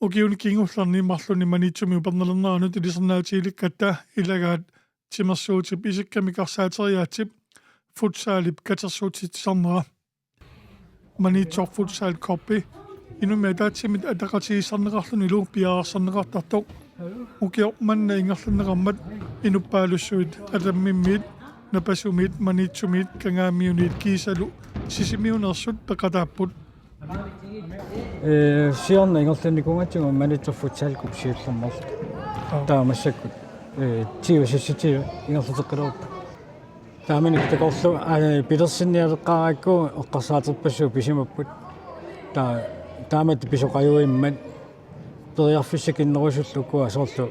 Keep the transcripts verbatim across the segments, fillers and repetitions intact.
Ukiuni kingullerni marlunni Maniitsumi upernalerneranut ilisarnaatigilikkatta ilagaat timersuutip isikkamik arsaateriaatsip futsalip katersuutitsisarnera. Maniitsoq Futsal Cup inummit ataatsimit ataqatigiissaarneqarlunilu piareersarneqartartoq ukioq manna ingerlanneqarmat inuppaalussuit Atammimmiit, Napasumiit, Maniitsumiit, Kangaamiuniit kiisalu Sisimiuneersut peqataapput. Ee, siorna ingerlannikuugatsigu Maniitsoq Futsal Cup siullermeerluta. Aa. Taava massakkut, ee, tyve seksogtyve ingerlateqqilerput. Taamanikkut takorluukkut, ee, pilersinnialeqqaarakku eqqarsaaterpassuit pisimapput. Taa-, taamatut pisoqajuimmat periarfissakinnerusullugu soorlu,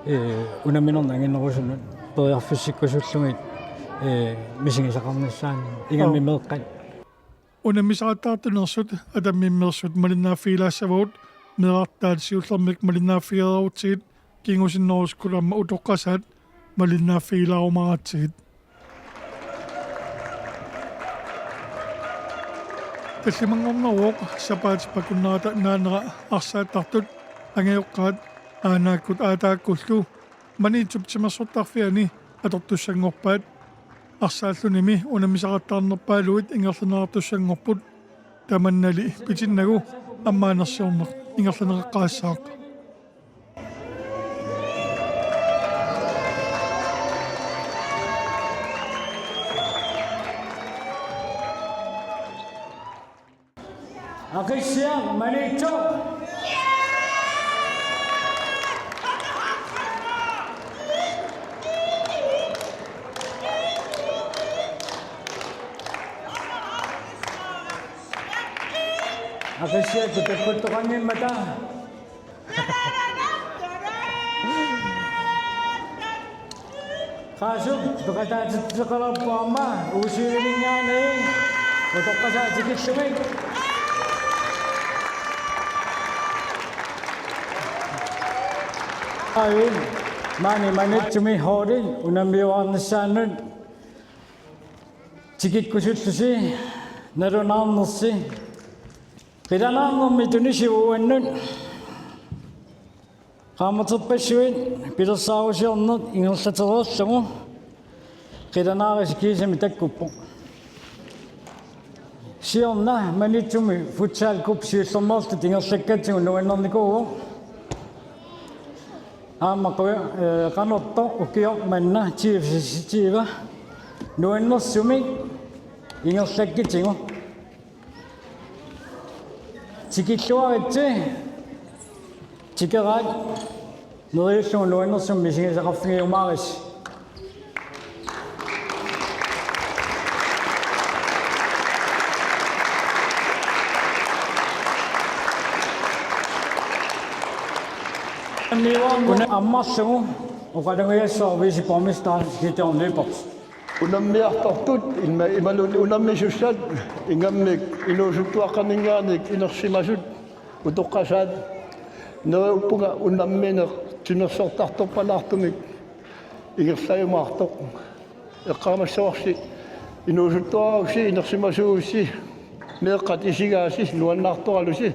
ee, unamminernik anginerusunut periarfissikkusullugit, ee, misigisaqarnissaannut ingammik Aa. meeqqat. Unammisaqattaartuneersut Atammimmeersut malinnaaffigilaassavagut meerartaat siullermik malinnaaffigereerutsigit, kingusinnerusukkut aamma utoqqasaat malinnaaffigilaarumaaratsigit. Tallimanngorneruvoq sapaatip akunnerata naanera arsaattartut angajoqqaat Aanaakkut Aataakkullu Maniitsup timersortarfiani atortussanngorpaat. Arsaallunimi unammisaqattaarnerpaaluit ingerlaneqartussanngorput. Tamannali pitinnagu ammaanersiorneq ingerlanneqaqqaassaaq. Aqissiaq Maniitsoq. Aqissiaq takkuttoqanngimmata. Qaasup peqataatitseqalerpoq aamma U syv-iminngaanniit utoqqasaat tikillugit. Aajun maani Maniitsumi holdit unammiuarnissaannut tikikkusullusi nalunaarnersi. Qilanaarnermi tunisiuannut qaammaterpassuit pilersaarusiorneq ingerlatereerlugu qilanaarisi kiisami takkuppoq. Siorna Maniitsumi Futsal Cup siullermeerluta ingerlakkatsigu nuannernikuuvoq. Aamma qu-, ee, qanortoq ukioq manna tyve seksogtyve nuannersumik ingerlakkatsigu. Tikilluaritsi, tikeraat, neriullugu nuannersumik misigisaqarfigiumaaritsi. Una ammarlugu oqalugiassaaq viceborgmester Gideon Lyberth. Unammiartortut ima-, imaluunniit unammisussat ingammik inuusuttuaqqaninngaanniit inersimasut utoqqasaat neriuppunga unammineq timersortartorpalaartumik ingerlajumaartoq. Eqqaamassavarsi inuusuttuarussi inersimasuussi meeqqat isigaasi nuannaartoralusi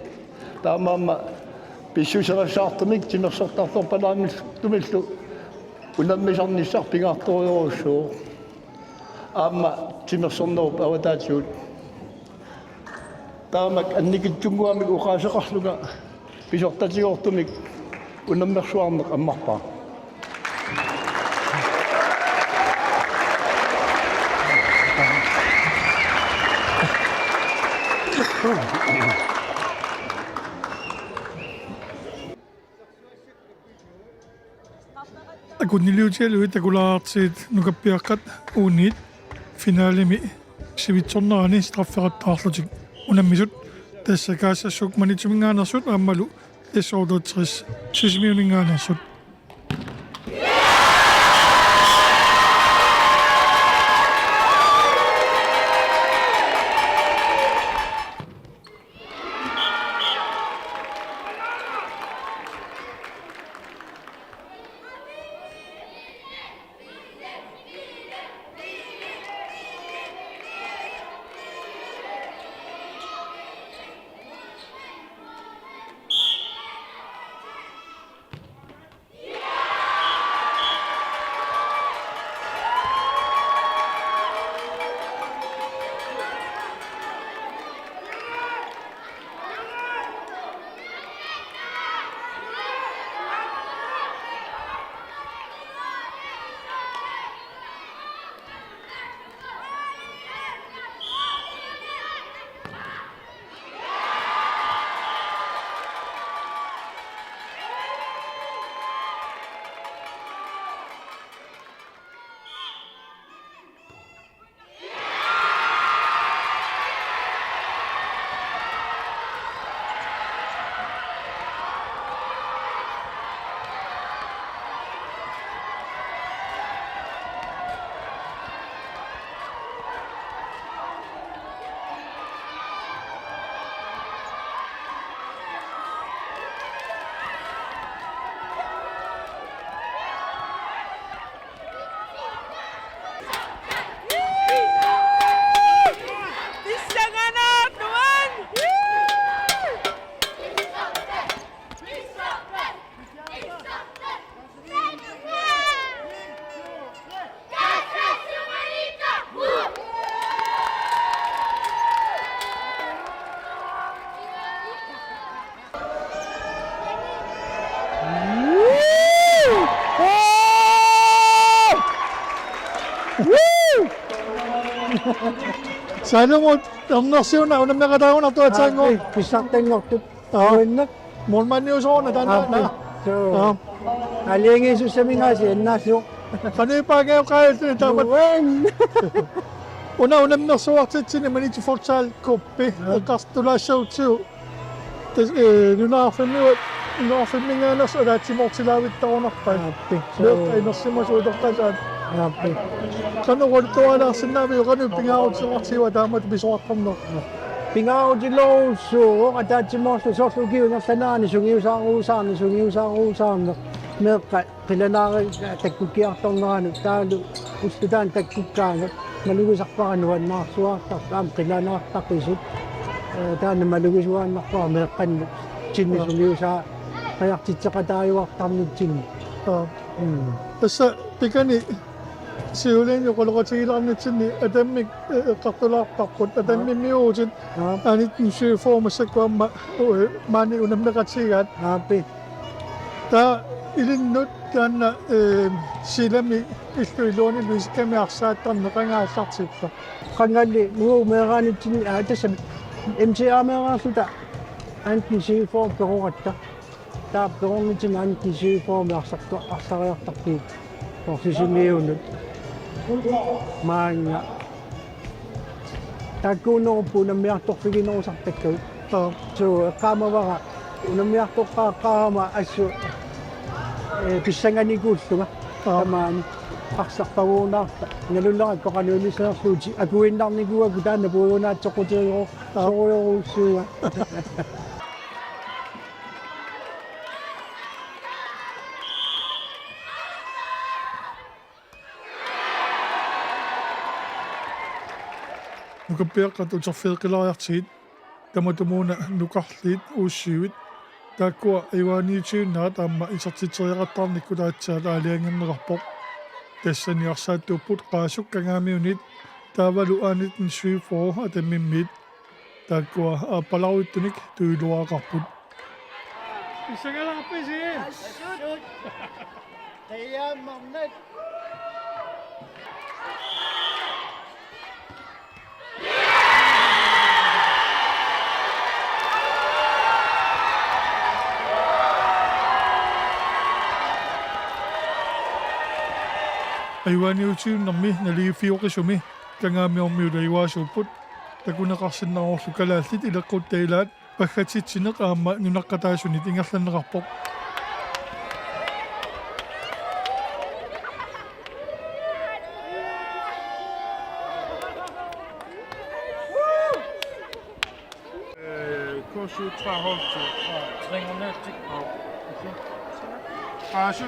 taamaammat pissuseqassaartumik timersortartorpalaartumillu unammisarnissaq pingaartorujorujussuuvoq. Aamma timersornerup avataatigut. Taamak annikitsunnguamik oqaaseqarlunga pisortatigoortumik unammersuarneq ammarpara. Akunniliutigalugit takulaartigit nukappiaqqat uunniit finalemi sivitsornerani strafferettaarlutik unammisut, tassa Kaassassuk Maniitsuminngaanneersut aammalu S otteogtres Sisimiuninngaanneersut. Salumut, ernersiuna, unammeqataagunartoq aatsaannguaq. Aappi, pissartanngortut. Aa. Uannak. Målmandiusooruna taanna. Aappi. Naa. Suu. Aa. Aalajangiisussaminngaanniit annaasoq. Qanoq ippaangajoqqaajalluni taamatut. Uan. Una unammersuartitsinni Maniitsup Futsal Cup. Pi, eqqartulaassagutsigu. Tas-, ee, nunaqarfimmiut, nunaqarfimminngaanneersut ataatsimoortilaavittarunarpaat. Aappi. Suu. Meeqqat inersimasut utoqqataat. Aappi. Qanoq oqaluttualaarsinnaaviuk, qanoq pingaaruteqartigiva taamatut pisoqartarneq? Pingaarutilerujussuuvoq ataatsimoorluta, soorlu ukiup ingerlanerani sungiusaarusaarneq, sungiusaarusaarneq. Meeqqat qilanaari takkukkiartorneranut taavalu ulloq taanna takkukkaangat malugisarpara nuannaarsuartartut aamma qilanaartaqisut. Ee, taanna malugisuaannarpara meeqqannut tsinni. Aa. Sungiusaariartitseqataajuartarnitsinni. Aa. Mm. Tassa pikani siuliani oqaloqatigilaarnitsinni Atammik, ee, eqqartulaarparput, Atammimmiuutit. Aa. Anitten syvogfyrre massakkut aamma, ee, maani unammeqatigaat. Aappi. Taava ilinnut taanna, ee, silami illup iluani Louise Kjærmik arsaattarneq qanga aallartippa? Qangali muu meeraanitsinni, aa, tassa M T A meeraarluta anitten syvogfyrre peroratta. Taava perornitsinni anitten syvogfyrre arsartu-, arsariartarput. Sisimiunut. Maanga. Taakkuunerupput unammiartorfiginerusartakkagut. Aa. Suu, eqqaamavara unammiartoqqaaqqaarama assut, ee, pissanganikuullunga. Aa. Tamaani arsarpaguunaarta. Nalulerakku qanoq ilisarluuti akuinnarnikuuakku taanna puigunaatsoqutigigo. Aa. Sorujoruussuuga. Nukappiaqqat uterfigeqqilaariartigit, tamatumuuna nukarliit uussuit, taakkua ajugaaniutiinnarmata aamma isertitseriaqattaarnikkut aatsaat aalajangerneqarpoq. Tassani arsaattuupput Qaasuk Kangaamiunit taavalu anitten syvogfyrre Atammimmiit. Taakkua aappalaaruttunik tujuuluaqarput. Pissangalaarpisi? Assut. Qiiaammarnat. Ajugaaniutiinnarmi naligiiffioqisumi Kangaamiormiut ajugaasuupput. Takuneqarsinnaavorlu kalaallit ileqqutta ilaat paggatitsineq aamma nunaqqataasunit ingerlanneqarpoq. Øh, K syvogtredive hold to. Tre hundrede. Aasu.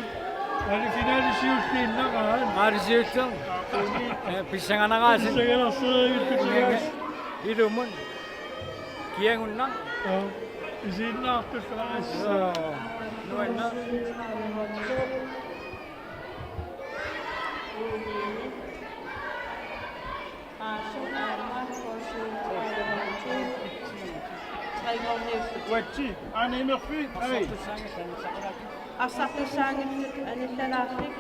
Aalu finale siulliinnaqaat. Aalu siulliinnaq. Ee, pissanganaqaasi. Pissanganarsuugut. Ilumut. Kiagunnaq. Aa, isiginnaartullu aassi. Aa, nuanna. Uatsi, aana imerfik, ai. Arsartussaanngillat anillalaarfik.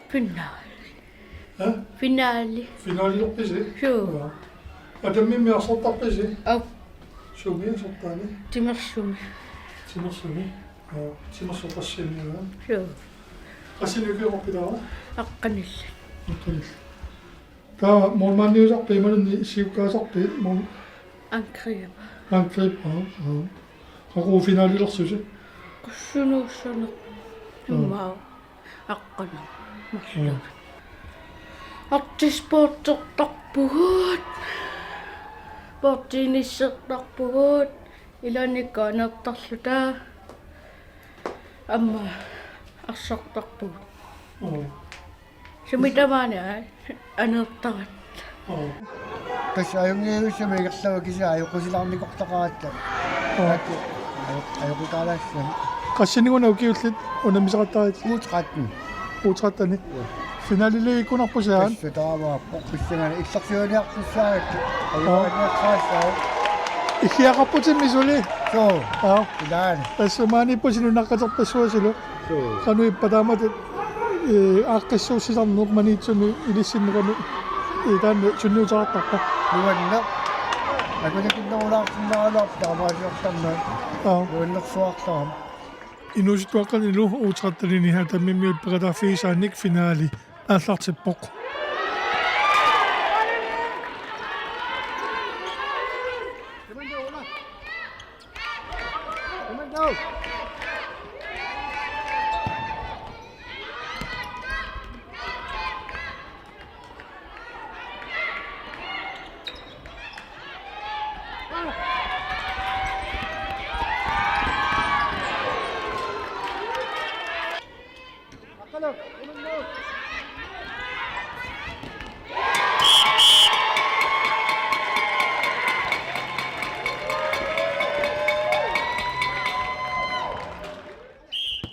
Finale. Hæ? Finale. Finalilerpisi? Joo. Joo. Atammimmi arsartarpisi? Aap. Sumi arsartaani? Timersumi. Timersumi? Joo. Timersortarsiami, joo. Joo. Qassinik ukioqarpit taava? Aqqanillit. Aqqanillit. Taava målmandiusarpit imaluunniit siukkaasarpit mål-? Angriber. Angriber, joo. Qaqugu finalilersusi? Qassinut ussaneq. Joo. Immaqa. Aqqaneq. Marluk. Joo. Artisportertarpugut. Bordtennisertarpugut. Ilaannikkut aneertarluta. Aamma arsartarpugut. Joo. Sumi tamaani aneertaratta. Oo. Tassa ajunngilluinnarmik ingerlavoq kisianni ajoqusilaarnikortaqaratta. Oo. Taakku ajo-, ajoqutaalaassaaq. Qassinik una ukiullit unammisaqattaarit? U tretten. U tretten-i? Joo. Finaliliikkunarpusi aamma? Tassa taamaappoq. Pissanganaq illersuiniartussaagatta. Oo. Ajoqutaalaassaaq. Iggiaqarputimmi suli? Suu. Aap. Ilaana. Tassa maaniippusi nunaqqaterpassuasilu. Suu. Qanoq ippa taamatut? Ee, aaqqissuussisarneq Maniitsumi ilissinnut qanoq, ee, taanna sunniuteqartarpa? Nuanneq. Akulikinnerulaarsinnaraluarpoq taamaaliortarnaat. Aa. Nuannersuartarami. Inuusuttuaqqanilu U tretten-ini Atammimmiut peqataaffigisaannik finale aallartippoq.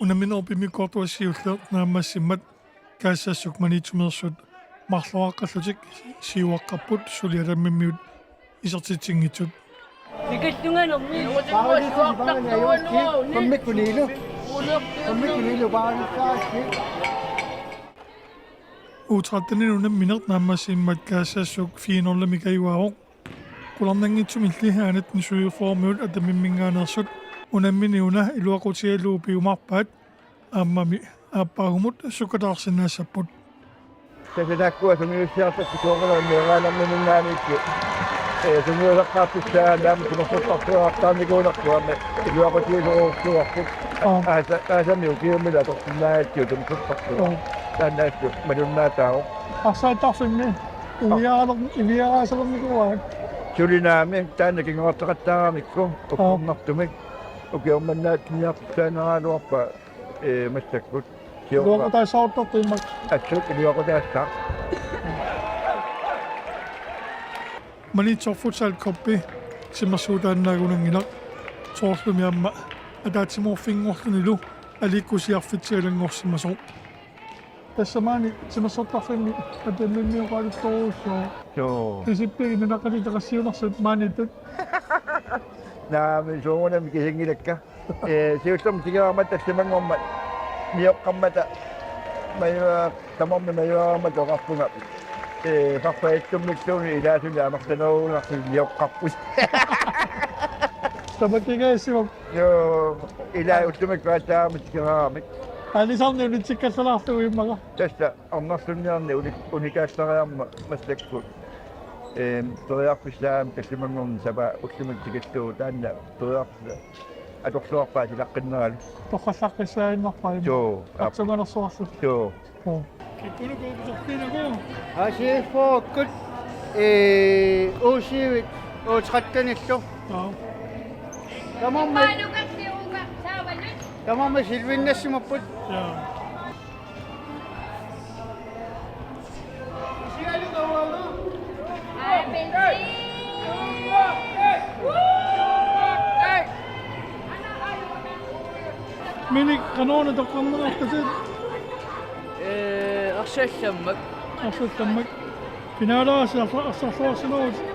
Unamminerup immikkoortuata siulleq naammassimmat Kaassassuk Maniitsumeersut marloriaqqallutik siuaqqapput suli Atammimmiut isertitsinngitsut. Tikilluganermi. Paaritissipaanga ajuukki. Kammikkunilu. Kammikkunilu paarissaaksi. U tretten-imi unammineq naammassimmat Kaassassuk finalimik ajugaavoq. Qularnanngitsumilli A nitten syvogfyrre-miut Atammimminngaanneersut unammineq una iluaqutigalugu piumaarpaat. Aammami aappaagumut sukkataarsinnaassapput. Tassa taakkua sungiussiartartut soorunami meeraanerminngaanniittut. Ee, sungiuseqqaartussaagaanni aamma timersortarfeerartaarnikuunerput aamma iluaqutigisorujussuuarput. Aa. Aasa-, aasami ukiumillu atorsinnaagatsigu timersortarfeeraq. Aa. Taanna assut malunnaataavoq. Arsaattarfimmi iviaraler-, iviaraasalernikuuaat. Suli naamik taanna kinguarteqattaaramikku. Aa. Ukkornartumik. Ukiormannaatsinniartussaaneraluarpaa. Ee, massakkut. Siorna. Iluaqutaassaartartuimmak. Assut iluaqutaassaaq. Maniitsoq Futsal Cup-i timersuutaannaagunanngilaq. Soorlumi aamma ataatsimoorfinngorlunilu aliikkuserfitsialanngorsimasoq. Tassa maani timersortarfimmi Atammimmi oqaluttorujussuuvoq. Joo. Kisippiginnaqqatit qassiunersut maaniittut. Naamik, soorunami kisinngilakka. Ee, siullermik tikeraarmat tallimanngormat nioqqammata majua-, tamarmik majuaraarmata oqarpunga. Ee, farfajattummilluunniit ilaasuni amerlanerugunarsi nioqqarput. Tamakkigaassimap. Joo, ilaa ullumikkut aatsaammi tikeraarmik. Aalisarneq unitsikkallarlugu immaqa. Tassa arnarlunniarneq uni-, unikaallariarmat massakkut. Eem, periarfissaammat tallimanngorneq sapaa ullumikkut tikillugu taanna periarfissaq atorluarpaa silaqqinnerali. Torrallaqqissaaginnarpaa. Joo. Artumanersuarlu. Joo. Joo. Kikkunuku upisortiinaku. A C F-ikkut, ee, U syv-it, U tretten-illu. Joo. Tamarmik. Tamarmik silvinnassimapput. Joo. Minik, qanoruna toqqarneqartutit? Ee, arsallammak. Arsallammak. Finalera arsar-, arsarluarsimavutit.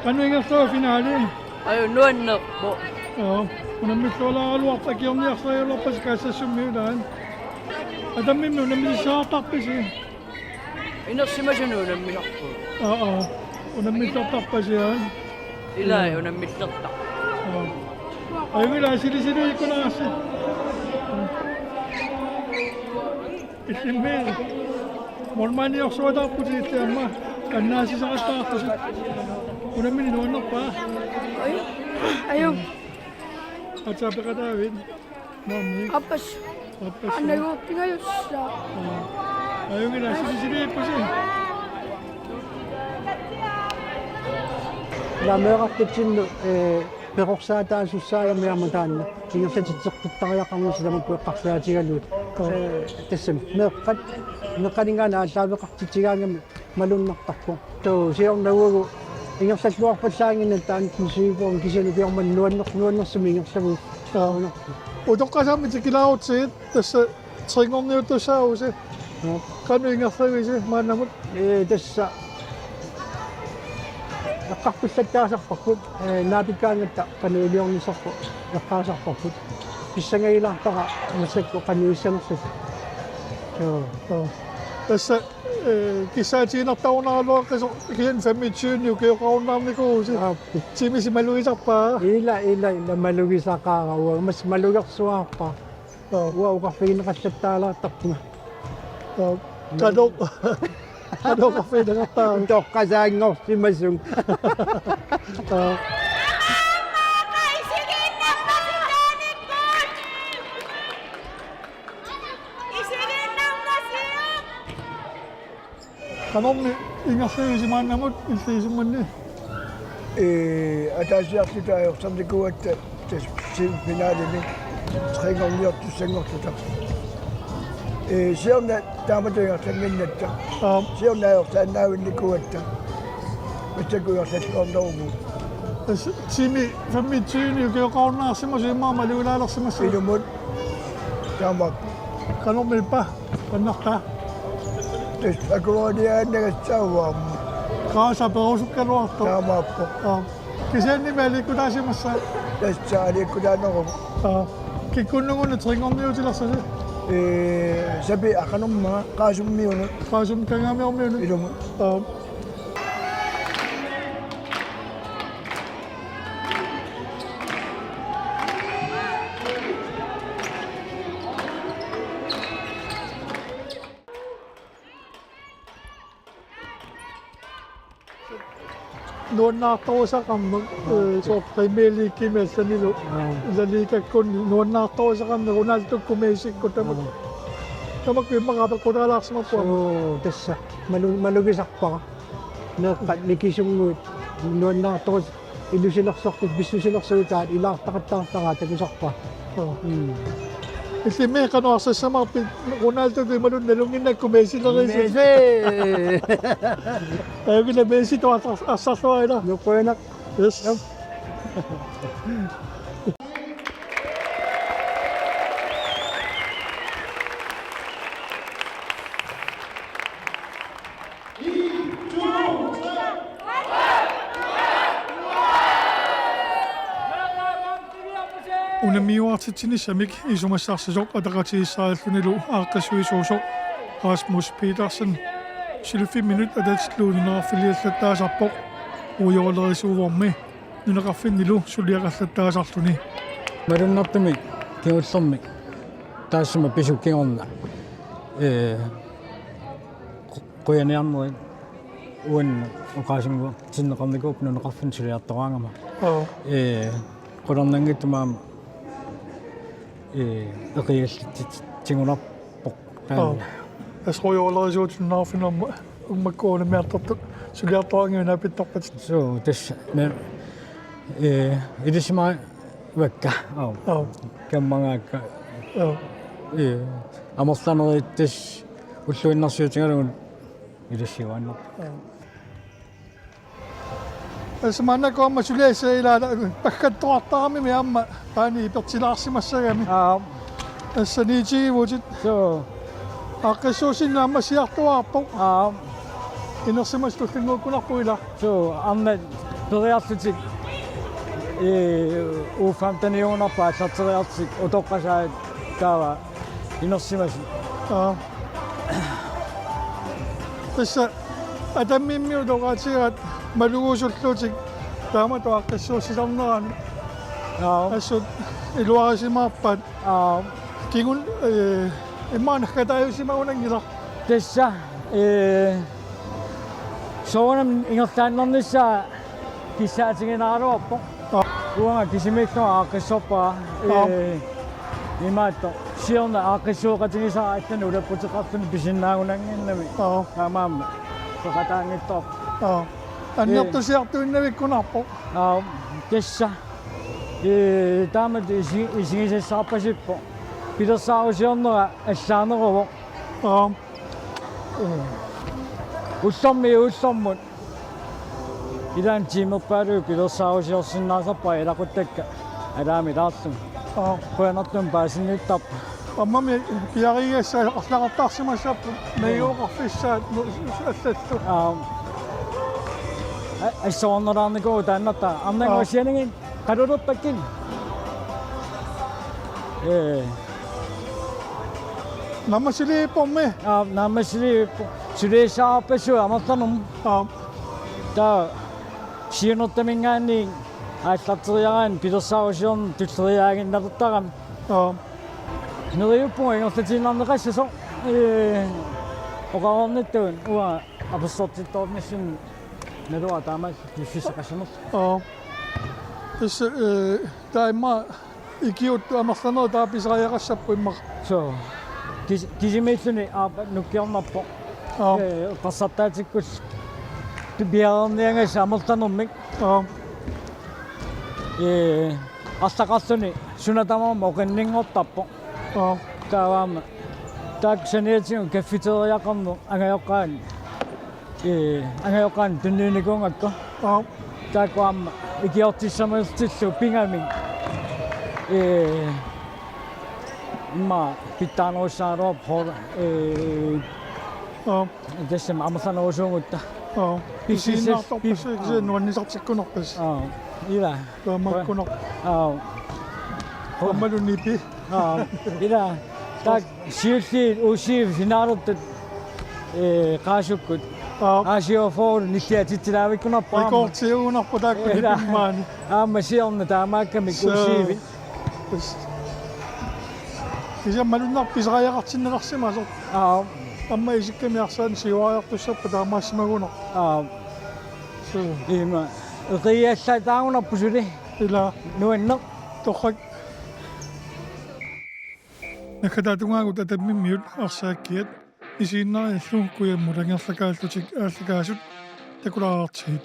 Qanoq ingerlavoq finale? Aju, nuannerpoq. Joo, unammillualaaraluarpasi, akiorniarsarigaluarpasi Kaassassummi ilaat. Atammimmi unammissaartarpisi? Inersimasumik unamminarpugut. Aa, aa. Unammillertarpasi, aa? Ilaa, unammillertarpoq. Aa. Ajunngilaq, silisiliikkunarassi. Illimmi. Målmandiorsuataarputit illit aamma. Annaasisaqattaarputit. Unammineq nuannerpa? Aju. Aju. Aatsaat peqataavit? Naamik. Aappassuit. Aappassuit. Annaguuppingajussaaq. Aa. Ajunngilaq, silisiliippusi. Ilaa meerartatsinnut, ee, peqorsaataasussaagami aamma taanna. Ingerlatitseqqittariaqarnissaq tamakku eqqarsaatigalugit. Joo. Ee, tassami meeqqat, meeqqaninngaanniit aallaaveqartitsigaangami malunnartarpoq. Tuu, siorna uagut ingerlalluarpallaannginnami taanna siviuvoq kisianni ukiormanna nuanner-, nuannersumik ingerlavugut. Joo. Utoqqasaammi tikilaarutsigit tassa trinngorniuttussaavusi. Joo. Qanoq ingerlavisi maannamut? Ee, tassa eqqartullattaasarparput, ee, naapikkaangatta qanoq iliornissarput eqqaasarparput. Pissangagilaartara massakkut qanoq issanersugut. Joo. Joo. Tassa, eh, kissaatigiinnartarunaraluaqqisoq kisianni femogtyve ukioqarunnaarnikuuvusi. Aap. Timisi malugisarpaa? Ila, ila, ila malugisaqaara uanga. Mas malugersuarpaa. Joo. Uanga oqarfigineqallattaalaartarpunga. Joo. Qanoq. Qanoq oqarfigineqartarpit? Toqqasaanngorsimasut. Joo. Qanormi ingerlagisi maannamut illigisummanni? Ee, ataasiarluta ajortarnikuugatta tassa semifinalimi tregangorniortussanngorluta. Ee, siorna taamatut ingerlannginnatta. Aap. Siorna ajortaannaavinnikuugatta. Massakkut ingerlalluarneruvugut. Tassa timi femogtyve ukioqarunnaarsimasoq immaqa malugilaalersimassavat. Ilumut. Taamaappoq. Qanormi ippa? Pannartaa. Tassa akueriaannagassaavoq aamma. Qaasa perusukkaluartoq. Taamaappoq. Aap. Kisiannimi aliikkutaasimassavat. Tassa aliikkutaaneruvoq. Aap. Kikkunnunnguni tregangorniutilersasi? Ee, sapi aqanerma Qaasummiunut. Qaasum Kangaamiormiunut? Ilumut. Aap. Nuannaartorusaqarmat, ee, soorlu Premier Leaguemi allanilu. Aap. La Ligakkut nuannaartorusaqarmat Ronaldokkut Messikkut tamakku. Aap. Tamakku immaqa apeqqutaalaarsimapput. Suu, tassa. Malu-, malugisarpara. Meeqqat mikisunnguit nuannaartorus- Ilusilersortut pissusilersuutaat ilaartaqattaartaraat takusarpara. Joo. Mm. Illimmi qanoq arsassamaarpit Ronaldo imaluunniit nalunnginnakku Messileriisut? Messi! Aavila Messi tuatar-, arsarluarina. Nukuinak. Yes. Jop. Unammiuartitsinissamik isumassarsisoq ataqatigiissaarillunilu aaqqissuisuusoq Rasmus Petersen suliffimminut atatillugu nunaqarfiliallattaasarpoq uiorlerisuuvormi nunaqarfinnilu suliaqallattaasarluni. Malunnartumik kingullermik taassuma pisut kingorna. Ee, qu-, qujaniarnerit uannut oqaasinnguartinneqarnikuupput nunaqarfinni suliartoraangama. Joo. Ee, qularnanngitsumik aamma, ee, eqiagallatitsingunarpoq taanna. Joo. Tassa uiorlerisuutit nunaqarfinni aamma makku unammiartortut suliartoraangatta naapittarpatit. Suu, tassa me-, ee, ilisimavakka. Aap. Aap. Kammangaakka. Aap. Ee, amerlanerit tassa ulluinnarsiutigalugu ilissiuaannarput. Aap. Tassa maannakkut aamma suliassat ilaat paggattoqartaramik aamma taanna ipertilaarsimassagami. Aap. Tassa niitigivutit. Suu. Aaqqissuussineq aamma siartuaarpoq. Aap. Inersimasut tullinnguukkunarput ila. Suu, arnat periarlutik. Ee, U femten-iugunarput aallarteriarlutik utoqqasaat taava inersimasut. Aap. Tassa Atammimmiut oqaatigaat malugusullutik taamatut aaqqissuussisarnerani. Aap. Assut iluarisimaarpaat. Aap. Kingun, ee, immaqa naggataajusimagunanngilaq. Tassa, ee, soorunami ingerlaannarnissaa kissaatiginaraluarpoq. Aap. Uanga kisimiillunga aaqqissorpara. Aap. Ee, imaattoq. Siorna aaqqissueqatigisara allanut ulapputeqarluni pisinnaagunannginnami. Aap. Taamaammat. Peqataanngitsoorpoq. Aap. Annertusiartuinnavikkunarpoq. Aap. Tassa. Ee, taamatut isi-, isigisassaarpasippoq. Pilersaarusiornera allaaneruvoq. Aap. Ullormiit ullormut. Ilaanni tiimerpaaluit pilersaarusiorsinnaasarpara ilaquttakka alaamit ilaarlugit. Aap. Qujanartumik paasinniittarput. Aammami piariigassat arlaqartarsimassapput najugaqarfissaat nu-, allallu. Aap. A-, assornalaarnikuuvoq taannartaa. Arnannguaq Aap. Sianingin qalulerpakkin. Ee. Naammassiliippummi. Aa, naammassiliippoq. Suliassarpassuit amerlanermut. Aa. Taava siunertaminngaanniit aallarteriaraanni pilersaarusiorneq tulleriiaaginnalertarami. Aa. Neriuppunga ingerlatiinnarneqassasoq. Ee, oqarnittut uanga apersortittoornissinni naluara taamaasilluni tussisoqassanersoq. Aa. Tassa, ee, taama ikiuuttut amerlanerit taava pisariaqassapput immaqa. Suu. Kis-, kisimiilluni aappaat nukkiornarpoq. Aa. Ee, eqqarsartaatikkullu piareerniagassat amerlanermik. Aa. Ee, arlaqarluni suna tamarmi oqinninngortarpoq. Aa. Taava aamma taakku saniatigut cafeteriaqarneq angajoqqaani, ee, angajoqqaani tunniunnikuugakku. Aa. Taakku aamma ikiortissaminertillu pigami. Ee, immaqa pitsaanerussaagaluarpoq, ee, aa, tassami amerlanerusuugutta. Aa. Pisinnartorpassuit kisianni nuannisartikkunarpasi. Aa. Ila. Taamaakkunaq. Aa. Aammalu nipi. Aa. Ila. Taakku siulliit uagut finaalertut, ee, qaasukkut. Aa. A syvogfyrre nilliatitsilaavikkunarpoq aamma. Rekordiugunarpoq taakku. Ila. Nipimmaani. Aamma siorna taamaakkami. Suu. Uagut. Tassa. Kisianni malunnarpoq pisariaqartinneqarsimasoq. Aa. Aamma isikkami arsaannik siuariartussappat taamaasimagunarpoq. Aa. Suu. Ima. Eqiallaataagunarpoq suli. Ila. Nuanneq. Torrak. Naggataatungaanut Atammimmiut arsaakkiat isiginnaariallu kujammut angerlakaallutik aallakaasut takulaartigit.